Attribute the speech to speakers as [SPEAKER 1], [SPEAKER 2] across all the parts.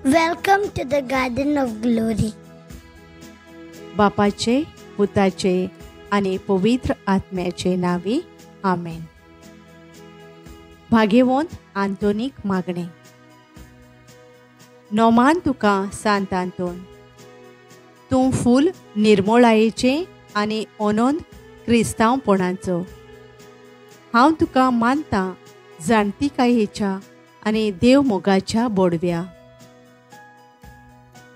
[SPEAKER 1] Welcome to the Garden of Glory.
[SPEAKER 2] बापाचे, पुताचे आनी पवित्र आत्म्याचे नांवी, आमेन. भाग्यवंत आंतोनीक मागणें. नोमान तुका सांत आंतोन, तूं फूल निर्मोळायेचें आनी अनंत क्रिस्तांवपणाचो. हांव तुका मानतां जाणतिकायेच्या आनी देवमोगाच्या बोडव्या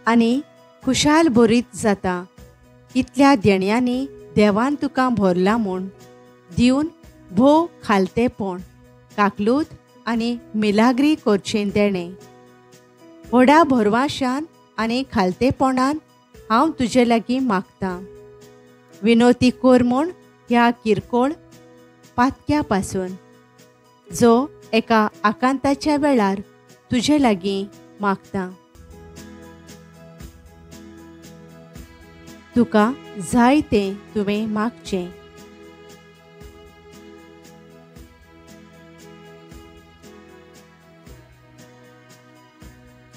[SPEAKER 2] आनी खुशाल भरीत जाता इतल्या देण्यांनी देवान तुका भरला म्हूण दिवन भोव खालतेपण, काकलूत आनी मिलाग्री करचें देणें. व्हडा भरवाशान आनी खालतेपणान हांव तुजे लागीं मागतां, विनोती कर म्हूण ह्या किरकोळ पातक्या पासून जो एका आकांताच्या वेळार तुजे लागीं मागता. तुका जाय तें तुवें मागचें.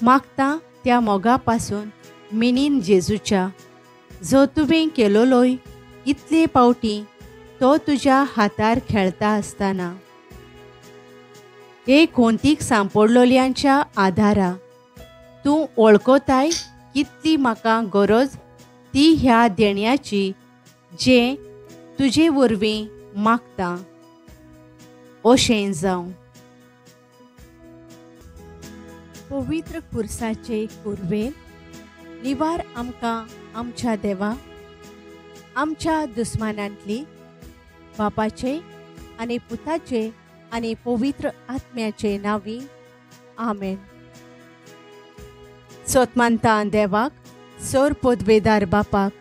[SPEAKER 2] मागता त्या मोगा पासून मिनीन जेजूच्या, जो तुवें केलोलोय इतले पावटी तो तुज्या हातार खेळता आसतना एक कोंतीक सांपडलोल्यांच्या आधारा तूं वळखताय कितली म्हाका गरज ती ह्या देण्याची जें तुजे वरवीं मागता. अशें जावं. पवित्र खुर्साचे कुरवेन निवार आमकां आमच्या देवा, आमच्या दुस्मानांतली, बापाचे आनी पुताचे आनी पवित्र आत्म्याचे नांवी, आमेन. सोतमानता देवाक, सोर पोदवेदार बापाक,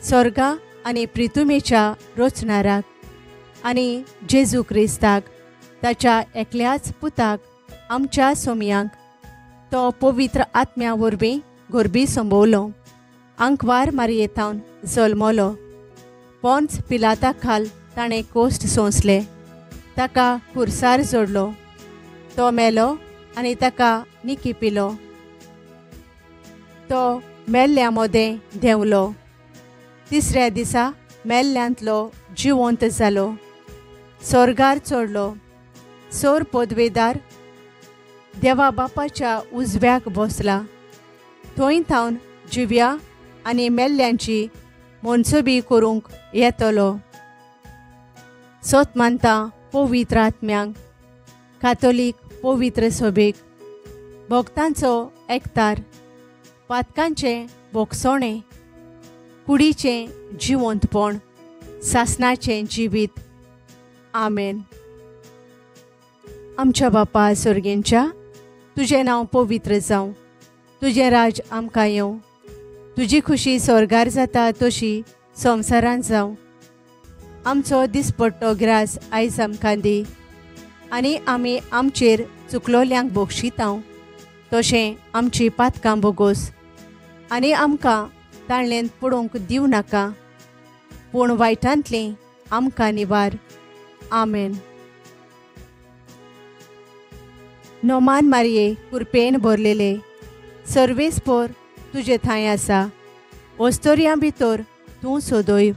[SPEAKER 2] सोर्गा आनी प्रितुमेच्या रोचणाराक आनी जेजू क्रिस्ताक ताच्या एकल्याच पुताक आमच्या सोमयांक, तो पवित्र आत्म्या वरवीं गोरबी संबवलो, आंकवार मारयेथावन जल्मलो, पोंच पिलाता खाल ताणें कोश्ट सोंसले, ताका खुर्सार जोडलो, तो मेलो आनी ताका निकी पिलो, तो मेल्ल्या मोदें देंवलो, तिसऱ्या दिसा मेल्ल्यांतलो जिवंत जालो, सोर्गार चडलो, सोर पोदवेदार देवा बापाच्या उजव्याक बसला, थंय थावन जिव्या आनी मेल्ल्यांची मनसुबी करूंक येतलो. सोत मानता पवित्र आत्म्यांक, कातोलीक पवित्र सभेक, भक्तांचो एकतार, पातकांचें भोगसणें, कुडीचें जिवंतपण, सासनाचें जिवीत. आमेन. आमच्या बापा सोर्गेंच्या, तुजें नांव पवित्र जावं, तुजें राज आमकां येवं, तुजी खुशी सोर्गार जाता तशी संवसारांत जावं. आमचो दिसपट्टो ग्रास आयज आमकां दी आनी आमी आमचेर चुकलोल्यांक बोगशितांव तशें आमची पातकां बोगोस आनी आमकां ताळ्ळेंत पडूंक दिवं नाका, पूण वायटांतलीं आमकां निवार. आमेन. नोमान मारये कुरपेन भरलेले, सर्वेस्पोर तुजे थंय आसा, ओस्तोरयां भितर तूं सोदोय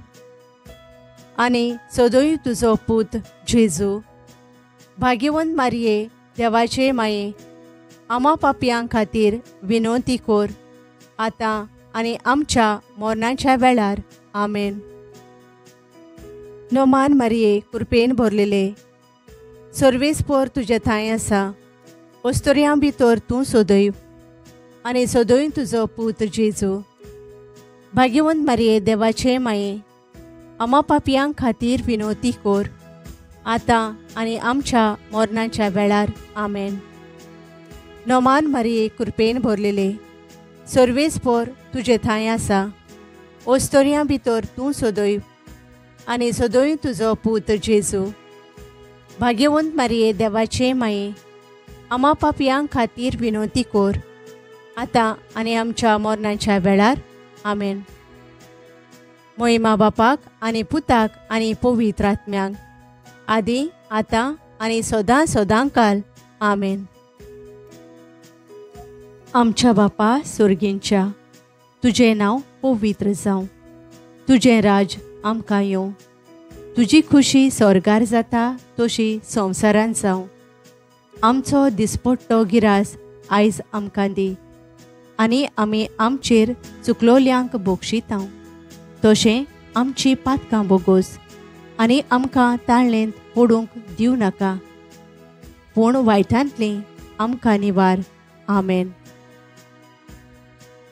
[SPEAKER 2] आनी सोदोय तुजो पूत जेजू. भाग्यवंत मारये देवाचे माये, आमा पापयां खातीर विनोती कोर, आतां आनी आमच्या मरणाच्या वेळार. आमेन. नोमान मारये कुरपेन भरलेले, सर्वेस्पोर तुजे थंय आसा, ओस्तोरयां भितर तूं सोदय आनी सोदय तुजो पूत जेजू. भाग्यवंत मारये देवाचे माये, आमा पापयां खातीर विनोती कोर, आतां आनी आमच्या मरणाच्या वेळार. आमेन. नोमान मारये कुरपेन भरलेले, सर्वेस्पोर तुजे थंय आसा, ओस्तोरयां भितर तूं सोदय आनी सोदय तुजो पूत जेजू. भाग्यवंत मारये देवाचे माये, आमा पापयां खातीर विनोती कोर, आतां आनी आमच्या मरणाच्या वेळार. आमेन. मोहिमा बापाक आनी पुताक आनी पवित्र आत्म्यांक, आदी आतां आनी सदां सदां काल. आमेन. आमच्या बापा सोर्गींच्या, तुजें नांव पवित्र जावं, तुजें राज आमकां येवं, तुजी खुशी स्वर्गार जाता तशी संवसारांत जावं. आमचो दिसपट्टो गिरास आयज आमकां दी आनी आमी आमचेर चुकलोल्यांक बोगशितांव तशें आमची पातकां बोगोस आनी आमकां ताळणेंत पडूंक दिवं नाका, पूण वायटांतली आमकां निवार. आमेन.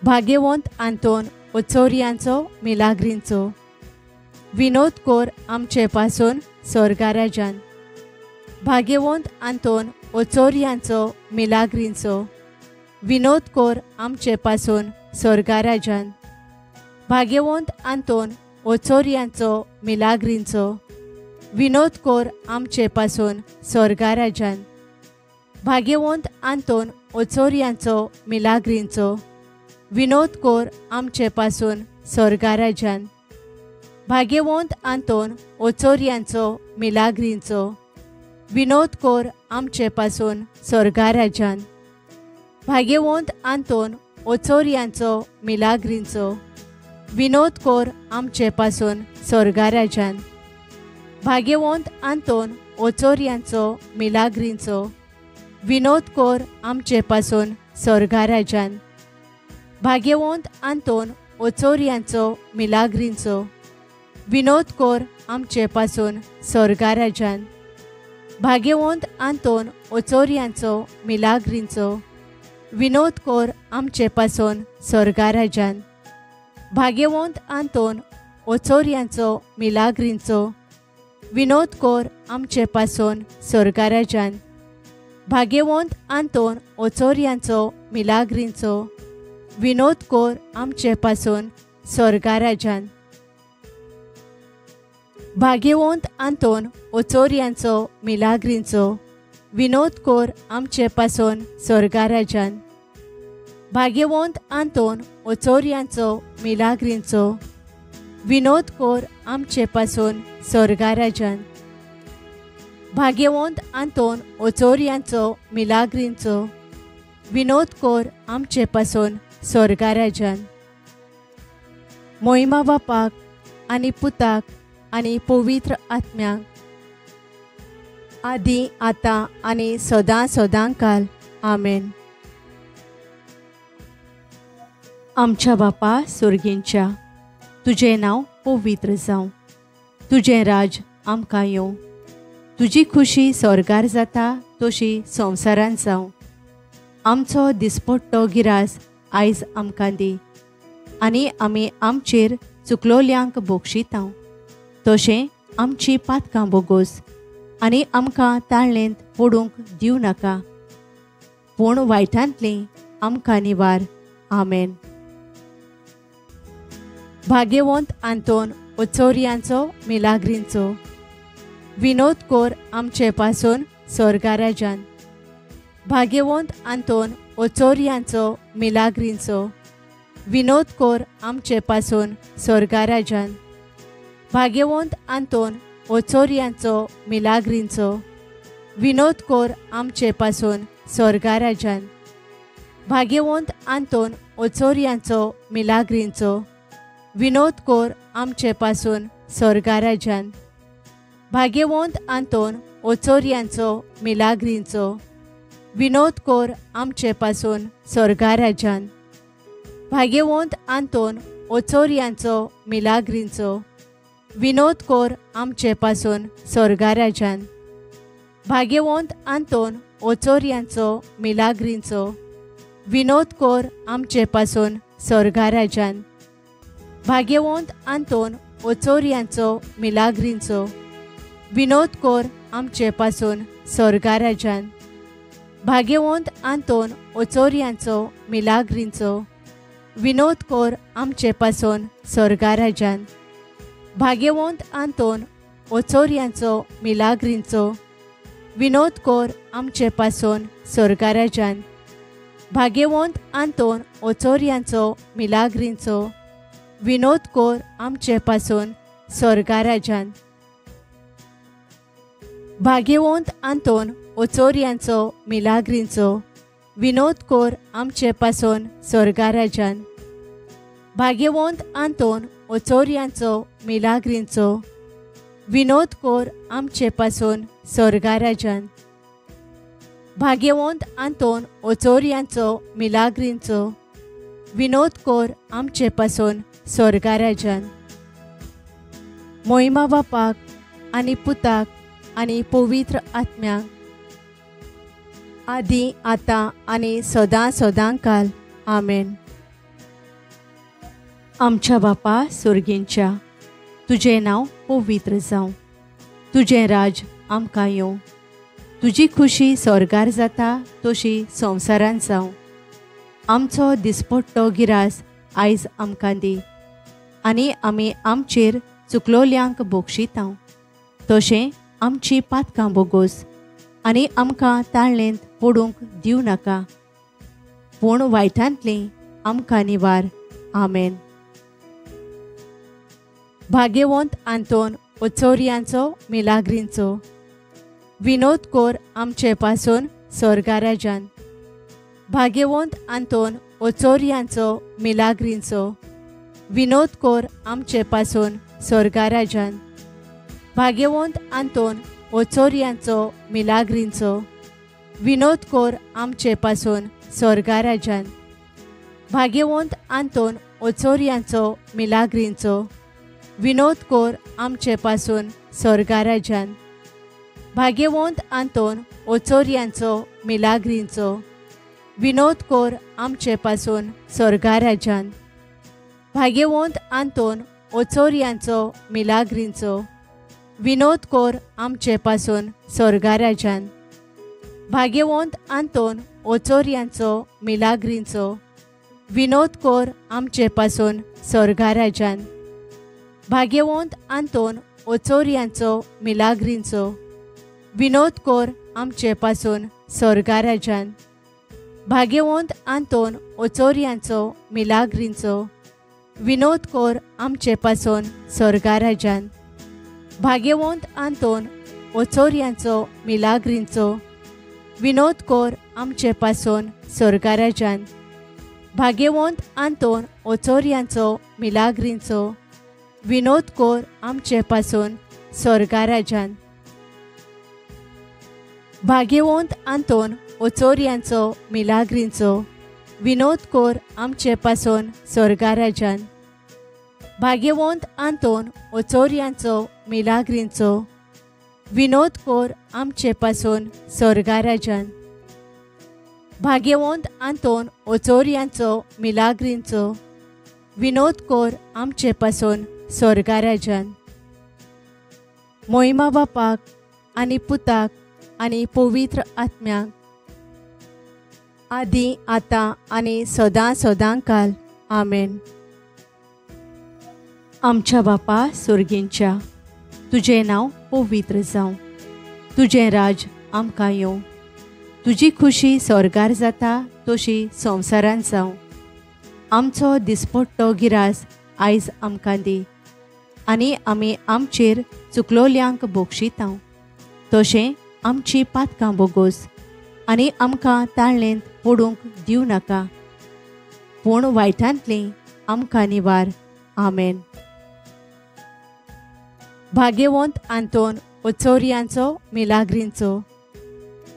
[SPEAKER 2] भाग्यवंत आंतोन ओचोरियांचो मिलाग्रींचो विनोद कोर आमचे पासून स्वर्गाराजान. भाग्यवंत आंतोन ओचोरियांचो मिलाग्रींचो विनोद कोर आमचे पासून स्वर्गाराजान. भाग्यवंत आंतोन ओचोरियांचो मिलाग्रींचो विनोद कोर आमचे पासून स्वर्गाराजान. भाग्यवंत आंतोन ओचोरियांचो मिलाग्रींचो विनोद कोर आमचे पासून स्वर्गाराजान. भाग्यवंत आंतोन ओचोरियांचो मिलाग्रींचो विनोद कोर आमचे पासून स्वर्गाराजान. भाग्यवंत आंतोन ओचोरियांचो मिलाग्रींचो विनोद कोर आमचे पासून स्वर्गाराजान. भाग्यवंत आंतोन ओचोरियांचो मिलाग्रींचो विनोद कोर आमचे पासून स्वर्गाराजान. भाग्यवंत आंतोन ओचोरियांचो मिलाग्रींचो विनोद कोर आमचे पासून स्वर्गाराजान. भाग्यवंत आंतोन ओचोरियांचो मिलाग्रींचो विनोद कोर आमचे पासून स्वर्गाराजान. भाग्यवंत आंतोन ओचोरियांचो मिलाग्रींचो विनोद कोर आमचे पासून स्वर्गाराजान. भाग्यवंत आंतोन ओचोरियांचो मिलाग्रींचो विनोद कोर आमचे पासून स्वर्गाराजान. भाग्यवंत आंतोन ओचोरियांचो मिलाग्रींचो विनोद कोर आमचे पासून स्वर्गाराजान. भाग्यवंत आंतोन ओचोरियांचो मिलाग्रींचो विनोद कोर आमचे पासून स्वर्गाराजान. भाग्यवंत आंतोन ओचोरियांचो मिलाग्रींचो विनोद कोर आमचे पासून स्वर्गाराजान. मोहिमा बापाक आनी पुताक आनी पवित्र आत्म्याक, आदी आतां आनी सदां सदां काल. आमेन. आमच्या बापा सोर्गींच्या, तुजें नांव पवित्र जावं, तुजें राज आमकां येवं, तुजी खुशी स्वर्गार जाता तशी संवसारांत जावं. आमचो दिसपट्टो गिरास आयज आमकां दी आनी आमी आमचेर चुकलोल्यांक बोगशितांव तशें आमची पातकां बोगोस आनी आमकां ताळणेंत पडूंक दिवं नाका, पूण वायटांतली आमकां निवार. आमेन. भाग्यवंत आंतोन ओचोरियांचो मिलाग्रींचो विनोद कोर आमचे पासून स्वर्गाराजान. भाग्यवंत आंतोन ओचोरियांचो मिलाग्रींचो विनोद कोर आमचे पासून स्वर्गाराजान. भाग्यवंत आंतोन ओचोरियांचो मिलाग्रींचो विनोद कोर आमचे पासून स्वर्गाराजान. भाग्यवंत आंतोन ओचोरियांचो मिलाग्रींचो विनोद कोर आमचे पासून स्वर्गाराजान. भाग्यवंत आंतोन ओचोरियांचो मिलाग्रींचो विनोद कोर आमचे पासून स्वर्गाराजान. भाग्यवंत आंतोन ओचोरियांचो मिलाग्रींचो विनोद कोर आमचे पासून स्वर्गाराजान. भाग्यवंत आंतोन ओचोरियांचो मिलाग्रींचो विनोद कोर आमचे पासून स्वर्गाराजान. भाग्यवंत आंतोन ओचोरियांचो मिलाग्रींचो विनोद कोर आमचे पासून स्वर्गाराजान. भाग्यवंत आंतोन ओचोरियांचो मिलाग्रींचो विनोद कोर आमचे पासून स्वर्गाराजान. भाग्यवंत आंतोन ओचोरियांचो मिलाग्रींचो विनोद कोर आमचे पासून स्वर्गाराजान. भाग्यवंत आंतोन ओचोरियांचो मिलाग्रींचो विनोद कोर आमचे पासून स्वर्गाराजान. भाग्यवंत आंतोन ओचोरियांचो मिलाग्रींचो विनोद कोर आमचे पासून सोर्गाराजान. भाग्यवंत आंतोन ओचोर्यांचो मिलाग्रींचो विनोद कोर आमचे पासून सोर्गाराजान. भाग्यवंत आंतोन ओचोर्यांचो मिलाग्रींचो विनोद कोर आमचे पासून सोर्गाराजान. मोहिमा बापाक आनी पुताक आनी पवित्र आत्म्याक आदी आतां आनी सदां सदां काल. आमेन. आमच्या बापा सुर्गींच्या, तुजें नांव पवित्र जावं, तुजें राज आमकां येवं, तुजी खुशी स्वर्गार जाता तशी संवसारांत जावं. आमचो दिसपट्टो गिरास आयज आमकां दी आनी आमी आमचेर चुकलोल्यांक बोगशितांव तशें आमची पातकां बोगोस आनी आमकां ताळणेंत पडूंक दिवं नाका, पूण वायटांतली आमकां निवार. आमेन. भाग्यवंत आंतोन ओचोर्यांचो मिलाग्रींचो विनोद कोर आमचे पासून सोर्गाराजान. भाग्यवंत आंतोन ओचोर्यांचो मिलाग्रींचो विनोद कोर आमचे पासून सोर्गाराजान. भाग्यवंत आंतोन ओचोर्यांचो मिलाग्रींचो विनोद कोर आमचे पासून सोर्गाराजान. भाग्यवंत आंतोन ओचोर्यांचो मिलाग्रींचो विनोद कोर आमचे पासून सोर्गाराजान. भाग्यवंत आंतोन ओचोर्यांचो मिलाग्रींचो विनोद कोर आमचे पासून सोर्गाराजान. भाग्यवंत आंतोन ओचोर्यांचो मिलाग्रींचो विनोद कोर आमचे पासून सोर्गाराजान. भाग्यवंत आंतोन ओचोर्यांचो मिलाग्रींचो विनोद कोर आमचे पासून सोर्गाराजान. भाग्यवंत आंतोन ओचोर्यांचो मिलाग्रींचो विनोद कोर आमचे पासून सोर्गाराजान. भाग्यवंत आंतोन ओचोर्यांचो मिलाग्रींचो विनोद कोर आमचे पासून सोर्गाराजान. भाग्यवंत आंतोन ओचोर्यांचो मिलाग्रींचो विनोद कोर आमचे पासून सोर्गाराजान. भाग्यवंत आंतोन ओचोर्यांचो मिलाग्रींचो विनोद कोर आमचे पासून सोर्गाराजान. भाग्यवंत आंतोन ओचोर्यांचो मिलाग्रींचो विनोद कोर आमचे पासून सोर्गाराजान. भाग्यवंत आंतोन ओचोर्यांचो मिलाग्रींचो विनोद कोर आमचे पासून सोर्गाराजान. भाग्यवंत आंतोन ओचोर्यांचो मिलाग्रींचो विनोद कोर आमचे पासून सोर्गाराजान. मोहिमा बापाक आनी पुताक आनी पवित्र आत्म्याक आदी आतां आनी सदां सदां काल. आमेन. आमच्या बापा सुर्गींच्या, तुजें नांव पवित्र जावं, तुजें राज आमकां येवं, तुजी खुशी स्वर्गार जाता तशी संवसारांत जावं. आमचो दिसपट्टो गिरास आयज आमकां दी आनी आमी आमचेर चुकलोल्यांक बोगशितांव तशें आमची पातकां बोगोस आनी आमकां ताळणेंत पडूंक दिवं नाका, पूण वायटांतली आमकां निवार. आमेन. भाग्यवंत आंतोन ओचोर्यांचो मिलाग्रींचो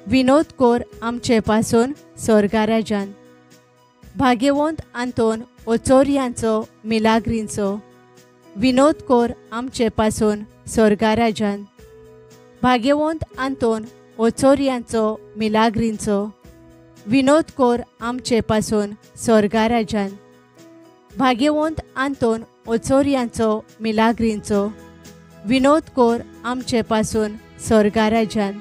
[SPEAKER 2] विनोद कोर आमचे पासून सोर्गाराजान. भाग्यवंत आंतोन ओचोर्यांचो मिलाग्रींचो विनोद कोर आमचे पासून सोर्गाराजान. भाग्यवंत आंतोन ओचोर्यांचो मिलाग्रींचो विनोद कोर आमचे पासून सोर्गाराजान. भाग्यवंत आंतोन ओचोर्यांचो मिलाग्रींचो विनोद कोर आमचे पासून सोर्गाराजान.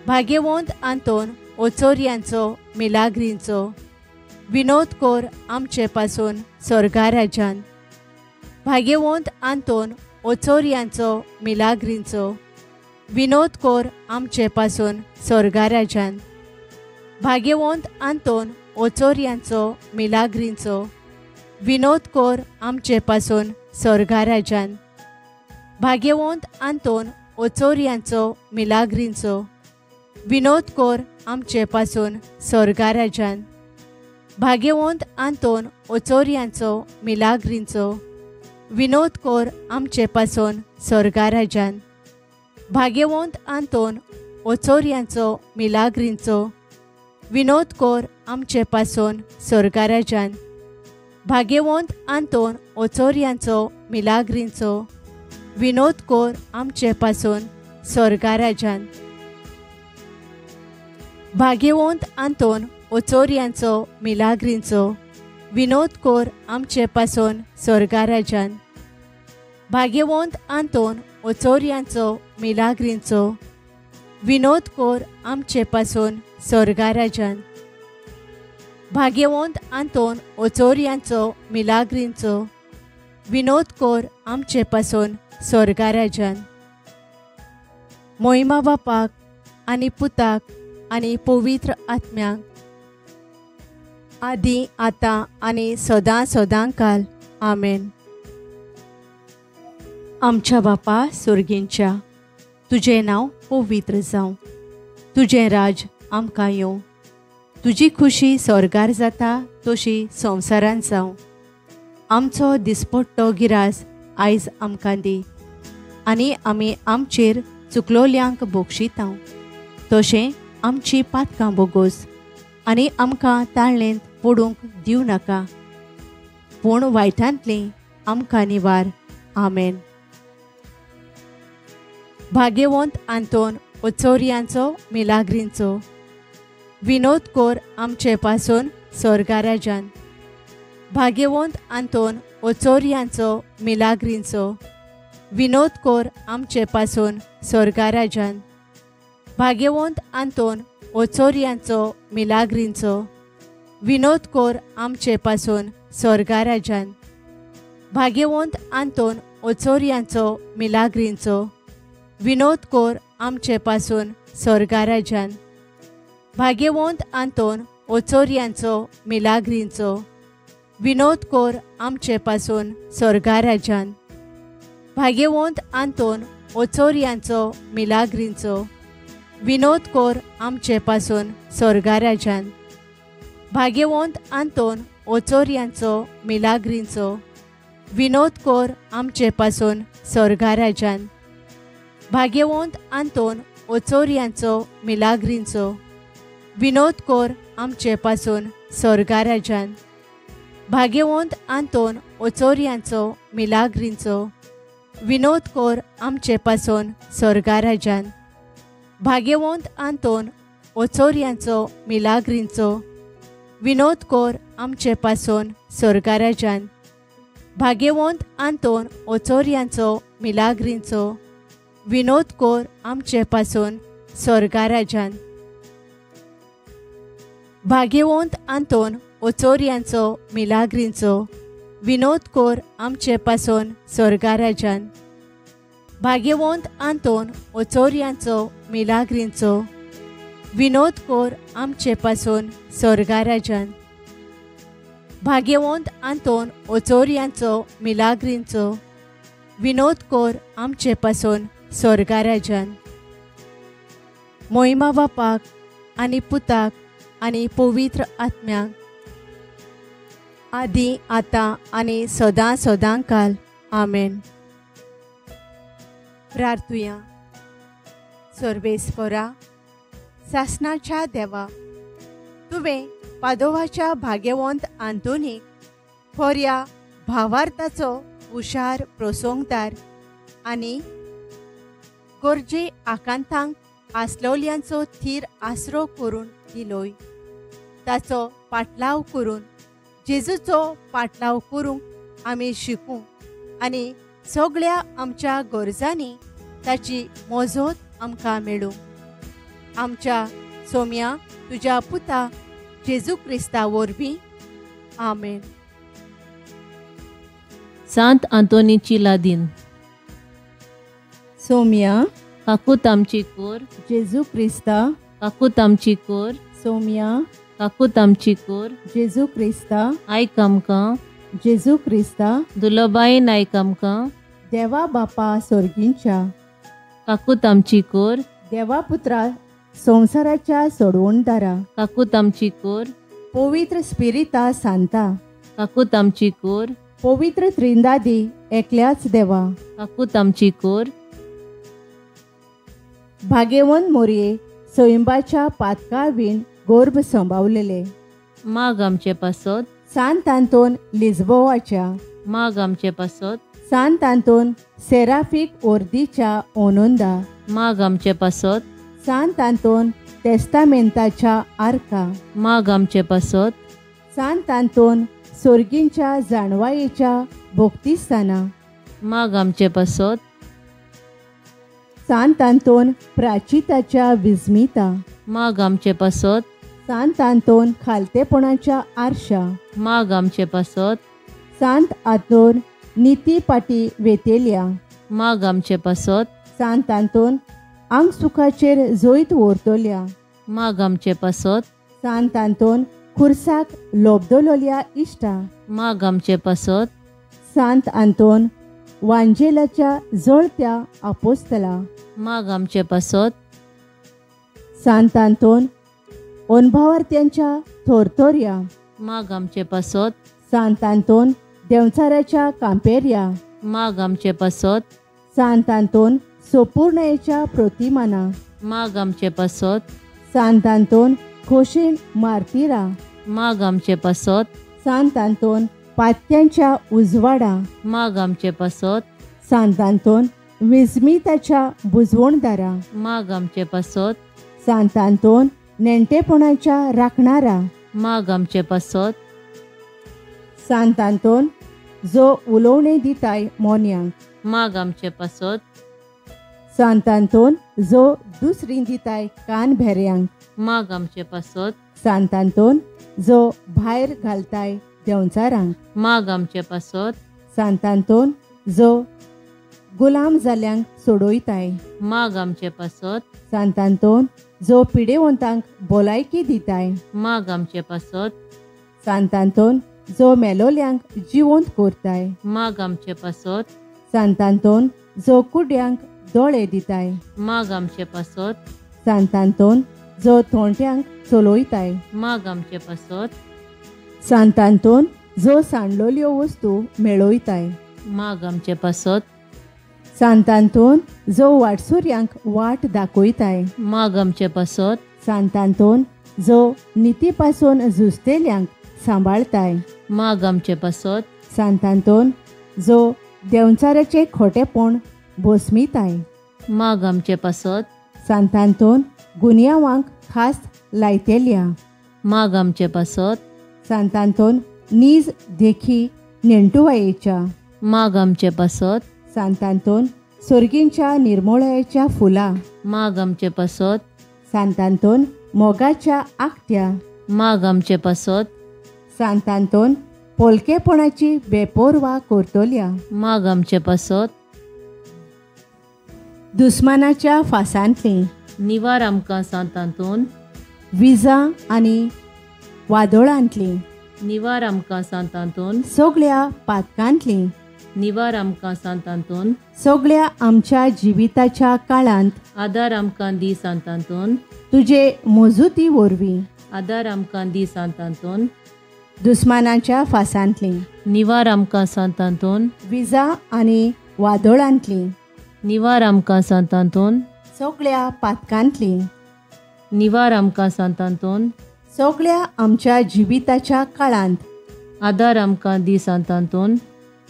[SPEAKER 2] भाग्यवंत आंतोन ओचोर्यांचो मिलाग्रींचो विनोद कोर आमचे पासून सोर्गाराजान. भाग्यवंत आंतोन ओचोर्यांचो मिलाग्रींचो विनोद कोर आमचे पासून सोर्गाराजान. भाग्यवंत आंतोन ओचोर्यांचो मिलाग्रींचो विनोद कोर आमचे पासून सोर्गाराजान. भाग्यवंत आंतोन ओचोर्यांचो मिलाग्रींचो विनोद कोर आमचे पासून सोर्गाराजान। भाग्यवंत आंतोन ओचोरियांचो मिलाग्रींचो विनोद कोर आमचे पासून सोर्गाराजान। भाग्यवंत आंतोन ओचोरियांचो मिलाग्रींचो विनोद कोर आमचे पासून सोर्गाराजान। भाग्यवंत आंतोन ओचोरियांचो मिलाग्रींचो विनोद कोर आमचे पासून सोर्गाराजान। भाग्यवंत आंतोन ओचोरियांचो मिलाग्रींचो विनोद कोर आमचे पासून सोर्गाराजान। भाग्यवंत आंतोन ओचोरियांचो मिलाग्रींचो विनोद कोर आमचे पासून सोर्गाराजान। भाग्यवंत आंतोन ओचोरियांचो मिलाग्रींचो विनोद कोर आमचे पासून सोर्गाराजान। मोहिमा बापाक आनी पुताक आनी पवित्र आत्म्याक आदी आतां आनी सदां सदां काल आमेन। आमच्या बापा सोर्गींच्या, तुजें नांव पवित्र जावं, तुजें राज आमकां येवं, तुजी खुशी स्वर्गार जाता तशी संवसारांत जावं। आमचो दिसपट्टो गिरास आयज आमकां दी आनी आमी आमचेर चुकलोल्यांक बोगशितांव तशें आमची पातकां बोगोस आनी आमकां ताळणेंत पडूंक दिवं नाका, पूण वायटांतली आमकां निवार। आमेन। भाग्यवंत आंतोन ओचोरियांचो मिलाग्रींचो विनोद कोर आमचे पासून सोर्गाराजान। भाग्यवंत आंतोन ओचोरियांचो मिलाग्रींचो विनोद कोर आमचे पासून सोर्गाराजान। भाग्यवंत आंतोन ओचोरियांचो मिलाग्रींचो विनोद कोर आमचे पासून सोर्गाराजान। भाग्यवंत आंतोन ओचोरियांचो मिलाग्रींचो विनोद कोर आमचे पासून सोर्गाराजान। भाग्यवंत आंतोन ओचोरियांचो मिलाग्रींचो विनोद कोर आमचे पासून सोर्गाराजान। भाग्यवंत आंतोन ओचोरियांचो मिलाग्रींचो विनोद कोर आमचे पासून सोर्गाराजान। भाग्यवंत आंतोन ओचोरियांचो मिलाग्रींचो विनोद कोर आमचे पासून सोर्गाराजान। भाग्यवंत आंतोन ओचोरियांचो मिलाग्रींचो विनोद कोर आमचे पासून सोर्गाराजान। भाग्यवंत आंतोन ओचोरियांचो मिलाग्रींचो विनोद कोर आमचे पासून सोर्गाराजान। भाग्यवंत आंतोन ओचोरियांचो मिलाग्रींचो विनोद कोर आमचे पासून सोर्गाराजान। भाग्यवंत आंतोन ओचोरियांचो मिलाग्रींचो विनोद कोर आमचे पासून सोर्गाराजान। भाग्यवंत आंतोन ओचोरियांचो मिलाग्रींचो विनोद कोर आमचे पासून सोर्गाराजान। भाग्यवंत आंतोन ओचोरियांचो मिलाग्रींचो विनोद कोर आमचे पासून सोर्गाराजान। भाग्यवंत आंतोन ओचोरियांचो मिलाग्रींचो विनोद कोर आमचे पासून सोर्गाराजान। मोहिमा बापाक आनी पुताक आनी पवित्र आत्म्याक आदी आतां आनी सदां सदां काल आमेन। प्रार्थुया। सर्वेस्परा सासनाच्या देवा, तुवें पादोवाच्या भाग्यवंत आंतोनीक खोऱ्या भावार्थाचो हुशार प्रसंगदार आनी गरजे आकांतांक आसलोल्यांचो थीर आसरो करून दिलोय। ताचो पाटलाव करून जेजूचो पाटलाव करूंक आमी शिकूं आनी सगळ्या आमच्या गरजांनी ताची मोजोत आमकां मेळूं। आमच्या सोम्या तुज्या पुता जेजू क्रिस्ता वरवीं आमेन।
[SPEAKER 3] सांत आंतोनीची लादीन।
[SPEAKER 2] सोम्या
[SPEAKER 3] काकूत आमची कोर
[SPEAKER 2] जेजू क्रिस्ता,
[SPEAKER 3] काकूत आमची कोर
[SPEAKER 2] सोम्या
[SPEAKER 3] काकूत आमची कोर
[SPEAKER 2] जेजू क्रिस्ता,
[SPEAKER 3] आयक आमकां
[SPEAKER 2] जेजू क्रिस्ता,
[SPEAKER 3] दुलबायेन आयक आमकां
[SPEAKER 2] देवा बापा सोर्गींच्या
[SPEAKER 3] काकूत आमची कोर
[SPEAKER 2] देवा पुत्रा संवसाराच्या सोडवणदारा,
[SPEAKER 3] काकूत आमची कोर।
[SPEAKER 2] पवित्र स्पिरिता सांता,
[SPEAKER 3] काकूत आमची कोर।
[SPEAKER 2] पवित्र त्रिंदादी एकल्याच देवा,
[SPEAKER 3] काकूत आमची कोर।
[SPEAKER 2] भाग्यवंत मोरये सैंबाच्या पातकावीण गोर्भ संभावलेले,
[SPEAKER 3] माग आमचे पासत।
[SPEAKER 2] सांत आंतोन लिज्बोवाच्या,
[SPEAKER 3] माग आमचे पासत।
[SPEAKER 2] सांत आंतोन सेराफीक ओर्दीच्या ओनोंदा,
[SPEAKER 3] माग आमचे पासत।
[SPEAKER 2] सांत आंतोन तेस्तामेंताच्या आर्का,
[SPEAKER 3] माग आमचे पासत।
[SPEAKER 2] सांत आंतोन सोर्गींच्या जाणवायेच्या भोक्तिस्ताना,
[SPEAKER 3] माग आमचे पासत।
[SPEAKER 2] सांत आंतोन प्राचिताच्या विस्मिता,
[SPEAKER 3] माग आमचे पासत।
[SPEAKER 2] सांत आंतोन खालतेपणाच्या आरशा,
[SPEAKER 3] माग आमचे पासत।
[SPEAKER 2] सांत आंतोन निती पाटी वेतेल्या,
[SPEAKER 3] माग आमचे पासत।
[SPEAKER 2] सांत आंतोन आंग सुखाचेर जैत व्हरतल्या,
[SPEAKER 3] माग आमचे पासत।
[SPEAKER 2] सांत आंतोन खुर्साक लोबदलोल्या इश्टा,
[SPEAKER 3] माग आमचे पासत।
[SPEAKER 2] सांत आंतोन वांजेलाच्या जळत्या आपोस्तला,
[SPEAKER 3] माग आमचे पासत।
[SPEAKER 2] सांत आंतोन अनभावार्थ्यांच्या थोरथोर्या,
[SPEAKER 3] माग आमचे पासत।
[SPEAKER 2] सांत आंतोन देंवचाराच्या कांपेर्या,
[SPEAKER 3] माग आमचे पासत।
[SPEAKER 2] सांत आंतोन सोपूर्णयेच्या प्रतिमाना,
[SPEAKER 3] माग आमचे पासत।
[SPEAKER 2] सांत आंतोन खोशेन मार्तिरा,
[SPEAKER 3] माग आमचे पासत।
[SPEAKER 2] सांत आंतोन पात्यांच्या उजवाडा,
[SPEAKER 3] माग आमचे पासत।
[SPEAKER 2] सांत आंतोन विस्मिताच्या बुजवणदारा,
[SPEAKER 3] माग आमचे पासत।
[SPEAKER 2] सांत आंतोन नेणटेपणाच्या राखणारा,
[SPEAKER 3] माग आमचे पासत।
[SPEAKER 2] सांत आंतोन जो उलोवणें दिताय मोन्यांक,
[SPEAKER 3] माग आमचे पासत।
[SPEAKER 2] सांत आंतोन जो दुसरी दिताय कान भेऱ्यांक,
[SPEAKER 3] माग आमचे पासत।
[SPEAKER 2] सांत आंतोन जो भायर घालताय देंवचारांक,
[SPEAKER 3] माग आमचे पासत।
[SPEAKER 2] सांत आंतोन जो गुलाम जाल्यांक सोडयताय,
[SPEAKER 3] माग आमचे पासत।
[SPEAKER 2] सांत आंतोन जो पिडेवंतांक भलायकी दिताय,
[SPEAKER 3] माग आमचे पासत।
[SPEAKER 2] सांत आंतोन जो मेलोल्यांक जिवंत करताय,
[SPEAKER 3] माग आमचे पासत।
[SPEAKER 2] सांत आंतोन जो कुड्यांक दोळे दिताय,
[SPEAKER 3] माग आमचे पासत।
[SPEAKER 2] सांत आंतोन जो थोंट्यांक चलयताय,
[SPEAKER 3] माग आमचे पासत।
[SPEAKER 2] सांत आंतोन जो सांडलोल्यो वस्तू मेळयताय,
[SPEAKER 3] माग आमचे पासत।
[SPEAKER 2] सांत आंतोन जो वाटसुर्यांक वाट दाखयताय,
[SPEAKER 3] माग आमचे पासत।
[SPEAKER 2] सांत आंतोन जो निती पासून झुजतेल्यांक सांबाळताय,
[SPEAKER 3] माग आमचे पासत।
[SPEAKER 2] सांत आंतोन जो देंवचाराचे खोटेपण भोसमिताय,
[SPEAKER 3] माग आमचे पासत।
[SPEAKER 2] सांत आंतोन गुन्यांवांक खास लायतेल्या,
[SPEAKER 3] माग आमचे पासत।
[SPEAKER 2] सांत आंतोन नीज देखी नेणटुवायेच्या,
[SPEAKER 3] माग आमचे पासत।
[SPEAKER 2] सांत आंतोन सोर्गींच्या निर्मोळायेच्या फुलां,
[SPEAKER 3] माग आमचे पासत।
[SPEAKER 2] सांत आंतोन मोगाच्या आखट्या,
[SPEAKER 3] माग आमचे पासत।
[SPEAKER 2] सांत आंतोन पोलकेपणाची बेपोरवा करतल्या,
[SPEAKER 3] माग आमचे पासत।
[SPEAKER 2] दुस्मानाच्या फासांतली
[SPEAKER 3] निवार आमकां सांत आंतोन,
[SPEAKER 2] विजा आनी वादळांतली
[SPEAKER 3] निवार आमकां सांत आंतोन,
[SPEAKER 2] सगळ्या पातकांतली
[SPEAKER 3] निवार आमकां सांत आंतोन,
[SPEAKER 2] सगळ्या आमच्या जिविताच्या काळांत
[SPEAKER 3] आदार आमकां दी सांत आंतोन,
[SPEAKER 2] तुजे मजुती वरवीं
[SPEAKER 3] आदार आमकां दी सांत आंतोन,
[SPEAKER 2] दुस्मानाच्या फासांतली
[SPEAKER 3] निवार आमकां सांत आंतोन,
[SPEAKER 2] विजा आनी वादळांतली
[SPEAKER 3] निवार आमकां सांत आंतोन,
[SPEAKER 2] सगळ्या पातकांतली
[SPEAKER 3] निवार आमकां सांत आंतोन,
[SPEAKER 2] सगळ्या आमच्या जिविताच्या काळांत
[SPEAKER 3] आदार आमकां दी सांत आंतोन,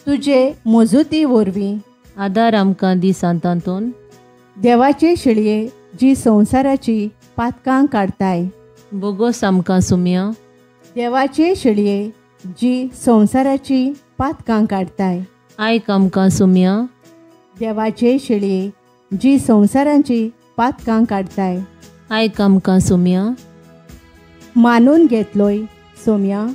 [SPEAKER 2] तुजे मजुती वरवीं
[SPEAKER 3] आदार आमकां दी सांत आंतोन,
[SPEAKER 2] देवाचे शिळये जी संवसाराची पातकां काडताय,
[SPEAKER 3] बोगोस आमकां सुम्या,
[SPEAKER 2] देवाचे शिळये जी संवसाराची पातकां काडताय,
[SPEAKER 3] आयक आमकां सुम्या,
[SPEAKER 2] देवाचे शिळये जी संवसाराची पातकां काडताय,
[SPEAKER 3] आयक आमकां सुम्या,
[SPEAKER 2] मानून घेतलोय सोम्या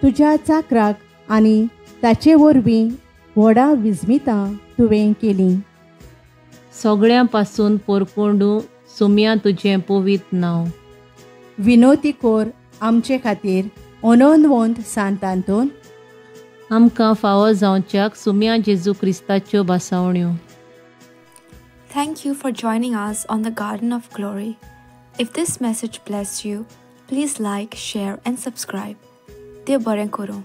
[SPEAKER 2] तुज्या चाकराक आनी ताचे वरवीं व्हडा विस्मितां तुवें केलीं।
[SPEAKER 3] सगळ्यां पासून पोरकोंडू सुम्या तुजें पवित्र नांव।
[SPEAKER 2] विनोती कोर आमचे खातीर अनोनवंत सांत आंतोन,
[SPEAKER 3] आमकां फावो जावच्याक सुम्या जेजू क्रिस्ताच्यो भासावण्यो।
[SPEAKER 4] Thank you for joining us on the Garden of Glory. If this message blessed you, please like, share and subscribe. देव बरें करूं.